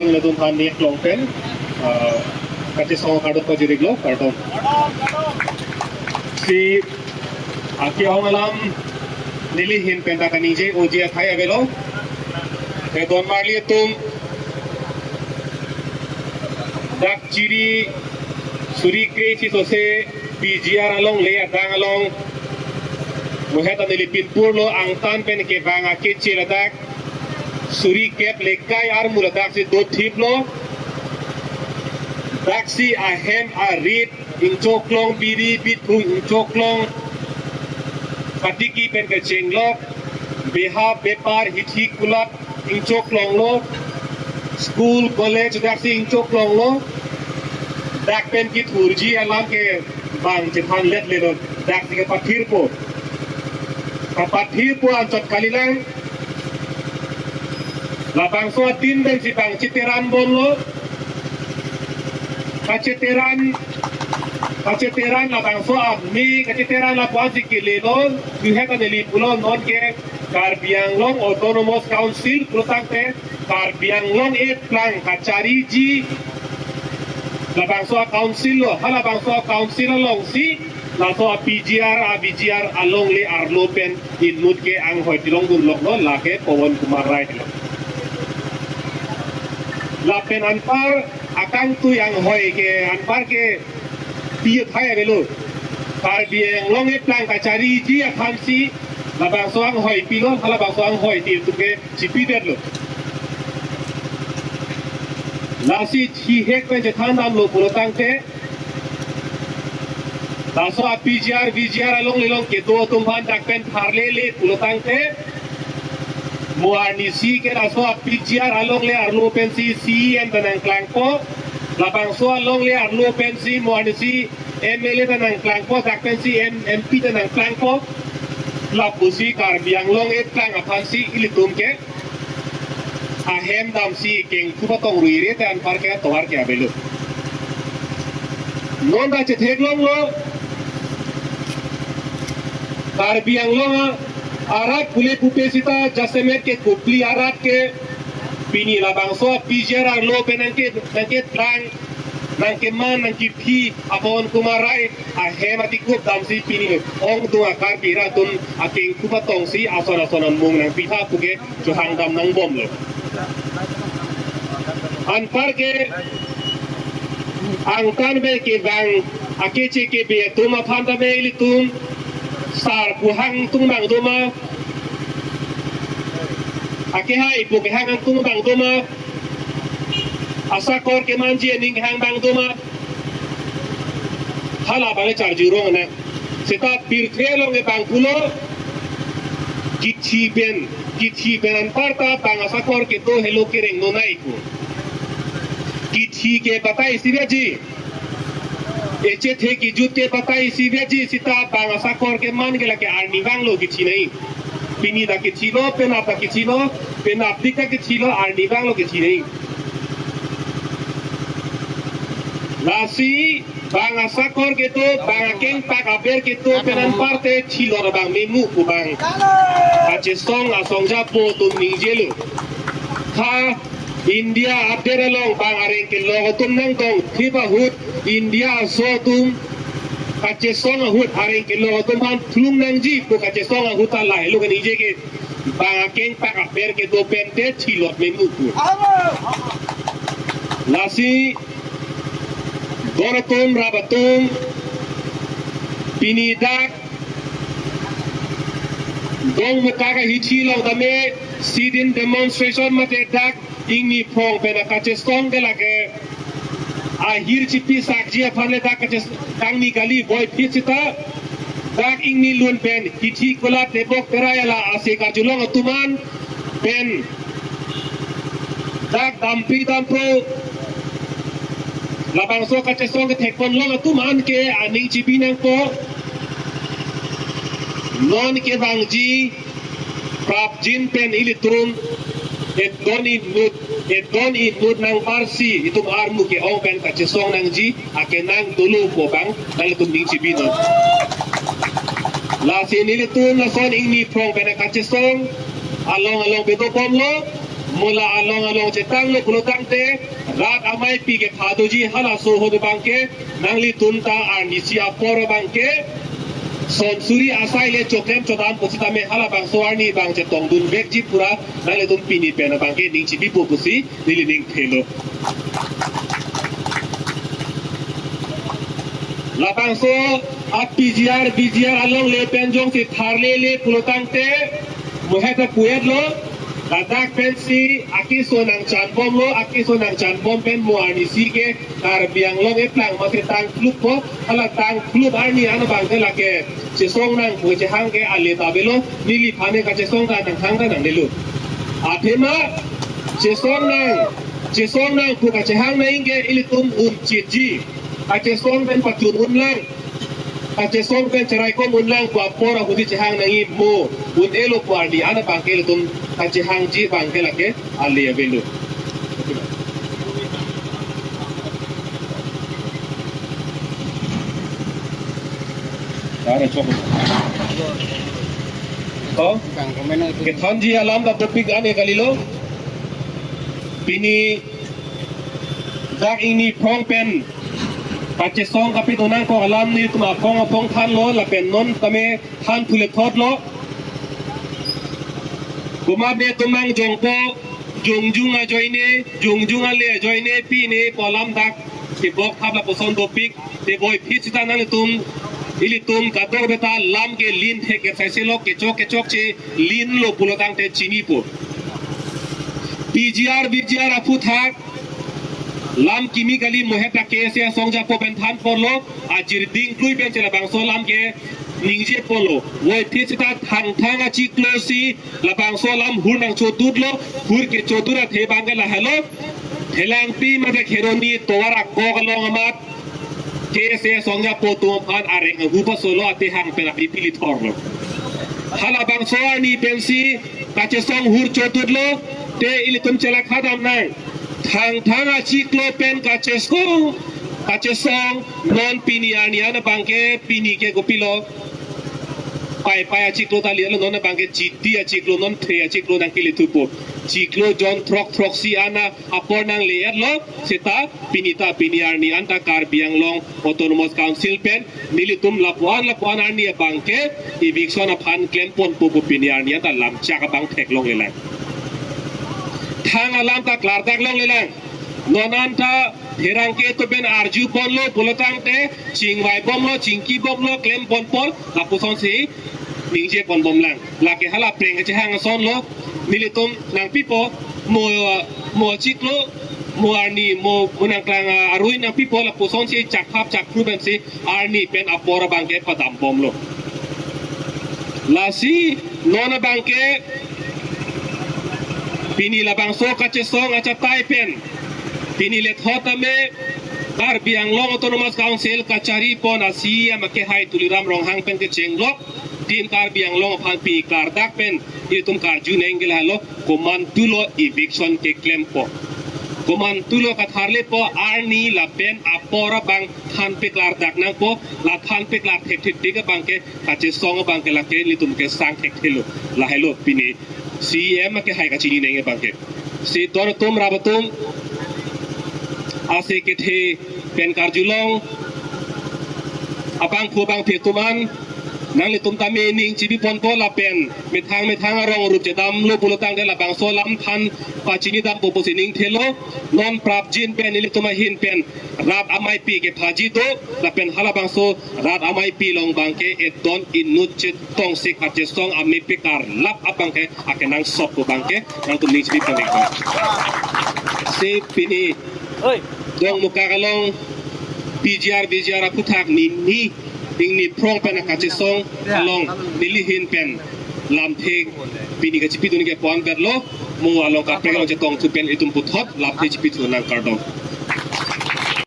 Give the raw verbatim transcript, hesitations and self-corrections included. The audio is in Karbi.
Latum aphan nek long pen, ah, kachesong kardom pajirlo, kardom. Si ake-ong alam neli ahin pen ta kaningje oji athai avelo. Te don marli atum, dak chiri suri kre-isi sose P G R alongle adang along, mohet ta neli pinpurlo, angtan pen kevang akeche ladak suri kep lekai armu ladak si dothiplo. Dak si ahem arit ingchoklong, biri bithu ingchoklong, patiki pen kechenglok, beha bepar hithi kulap ingchoklonglo, school college dak si ingchoklonglo. Dak pen kethurji alam ke bang chethan letlelo, dak si kepathirpo. Kapathirpo anchot kalilang. Labangso atin pen si bang cheteran bomlo. Kacheteran, kacheteran labangso ami, kacheteran lapuan si kelelo, mohet ta neli pulo non ke Karbi Anglong Autonomous Council pulo tangte Karbi Anglong eplang kachariji labangso a-council lo, halabangso a-council along si laso a-P G R, a-V G R alongle arlo pen inut ke anghoi tilong dunloklo, lake Pawan Kumar Rai tilong. Lapen anpar akangtui anghoi ke anpar ke pi athai avelo. Karbi Anglong eplang kachariji aphan si labangso anghoi pilo, halabangso anghoi ti tu ke chipidetlo. Lasi chihek pen chethan damlo pulo tangte, laso a-P G R, V G R alongle along kedo atum aphan dak pen tharlele pulo tangte, mo arnisi ke laso a-P G R alongle arlo pen si C E M ta nangklangpo, labangso alongle arlo pen si mo arnisi M L A ta nangklangpo, dak pen si M, M P ta nangklangpo. Lapusi Karbi Anglong eplang aphan si ilitum ke ahem damsi kengkhu patong ruire te anpar ke atovar ke avelo. Non ta chetheklonglo, Karbi Anglong arat pule pupe sita jasemet ke Kopili arat ke pini labangso P G R arlo pen nangke, nangkeplang, nangkeman, nangkephi a-Pawan Kumar Rai ahem atikup damsi pini ongdung a-Karbi rat atum akengkhu patong si ason ason amung nangpitha pu ke chohang dam nangbomlo. Anpar ke angtan pen kevang akeche kebe atum aphan tame ilitum sar pu hang tung bang doma, akehai pu kehang tung bang doma, asakor kemanji aning kehang bang doma, hala abang charjurong na. Seta pirthe along ke bang pulo, kithi pen, kithi pen anpar ta bang asakor kedo helo kereng nonai ko. Kithi ke batai isi viaji. Echethe kejut ke batai isi viaji, seta bang asakor keman ke lake arnivang lo kithi nai. Pini ta kithilo, penap ta kithilo, penapdik ta kithilo, arnivang lo kithi nai. Lasi bang asakor kedo, bang akengpak aber kedo pen anpar te thilot abang memu pu bang kachesong asong japo atum ningjelo. Ha India adet along bang areng kelok atum nangdongthip ahut, India aso atum kachesong ahut areng kelok atum aphan thulung nangji pu kachesong ahut ta lahelo kaningje ke bang akengpak aber kedo pen te thilot memu pu. Lasi don atum, rap atum, pini dak Dongmukak ahithi along tame sit-in demonstration mate dak ingni phrong pen akachesong ke lake ahir chipisakji aphan le dak kaches-, kangni kali voiphit sita dak ingni lun pen hithi kulat tebok terai ala ase karjulong atum an pen dak dampi dampro labangso kachesong kethekponlong atum an ke aning chibi nangpo. Non kevangji prapjin pen ilitum edon inut, edon inut nangparsi itum armu ke-ong pen kachesong nangji akenang dolo pu bang nanglitum ning chibi non. Lasi nelitum lason ingni phrong pen kachesong along along bedobomlo. Mo la along along chetanglo pulo tangte, rat ameipi kepha doji halaso ahut abangke, nanglitum ta arnisi apor abangke, son suri asai le choklem chodam pusitame halabangso arni abang chetongdun vekji pura, nanglitum pini pen abangke ning chipipo pusi neli ning thelo. Labangso a P G R, V G R alongle pen jongsi tharlele pulo tangte, mo heta pu-etlo, ladak pensi akeso nangchanbomlo, akeso nangchanbom pen mo arnisi ke Karbi Anglong eplang mate tangklukpo, hala tangkluk arni an abangke lake chesong nang pu chehang ke ale ta avelo, neliphan ke kachesong ta nanghang ta nangnelo. Athema chesong nang, chesong nang pu kachehang nang ke ilitum unchitji. Kachesong pen pachun unlang, kachesong pen cheraikom unlang pu apor ahut si chehang nangji, mo un-elo pu arni an abangke ilitum kachehangji abangke lake ale avelo. Tara chok. To? Kethanji alam ta topic an ke kalilo. Pini dak ingni phrong pen kachesong kapidun nangkok alam nelitum aphong aphong thanlo lapen non tame than thule thotlo. Komat netum nangjongpo, jongjung ajoine, jongjung ale ajoine, pine pu alam dak kebok thap lapuson dopik, te voiphit sita nanglitum, ilitum kadokave ta lam ke lin thek ke saiselo, kechok kechokche linlo pulo tangte chinipo. P G R, V G R aphuthak, lam kimi kali, mo heta K S A asong japo pen than ponlo, ajir dingklui pen che labangso alam ke ningje ponlo. Voiphit sita Thangthang achiklo si labangso alam hur nangchodutlo, hur kechodut athe abangke lahelo. Thelangpi mate Kheroni tovar akok along amat K S A asong japo atum aphan areng ahu pasolo, atehang pen api pili thorlo. Halabangso arni pensi kachesong hur chodutlo, te ilitum chelakha dam nang. Thangthang achiklo pen kachesong, kachesong, non pini arni an abangke pini ke kopilo. Paipai achiklo ta lilo, non abangke Chiti achiklo, non Thre achiklo nangkele thupo. Chiklo jon throk throksi an apor nangle-etlo, seta pini ta pini arni an ta Karbi Anglong Autonomous Council pen nelitum lapuan lapuan arni abangke eviction aphan klem ponpo pu pini arni an ta lamchak abang theklonglelang. Thang alam ta klardak longlelang. Non an ta pherangke atum pen arju ponlo pulo tangte chingvai bomlo, chingki bomlo, klem pon pon, lapusonsi ningje pon bomlang. Lake hala preng kachehang asonlo, nelitum nangpipo, mo, mo chiklo, mo arni, mo, mo nangklang, ah, arui nangpipo, lapusonsi chakthap chakthru pensi arni pen apor abangke padam bomlo. Lasi non abangke pini labangso kachesong achatai pen pini lethot tame Karbi Anglong Autonomous Council kachari pon a C E M akehai Tuliram Ronghang pen kechenglok Team Karbi Anglong aphan pini klardak pen itum karju neng ke lahelo, komantu lo eviction keklempo, komantu lo katharlepo, arni lapen apor abang than peklardak nangpo, la than peklar thekthedik abangke kachesong abangke lake nelitum kesang thekthelo, lahelo pini C E M akehai kachini neng abangke. Si tor atum rap atum, ase kethe pen karjulong, abangphu abangphi atum an, nanglitum tame ning chipi ponpo lapen methang methang arong rup chedamlo pulo tangte labangso alam than pachini dampo pusi ning thelo. Non prapjin pen nelitum ahin pen rat ameipi kephaji do, lapen halabangso rat ameipi along abangke edon inut chetong si kachesong amei pekarlap abangke akenangsot pu abangke nangtum ning chipi pon ikpo. Si pini Oi. Dongmukak along P G R V G R aphuthak nini ingni phrong pen akachesong along neli ahin pen lamthe pini kachipidun ke pon-etlo, mo along kaprek along chetongthu pen itum puthot lamthe chipithu nang, kardom.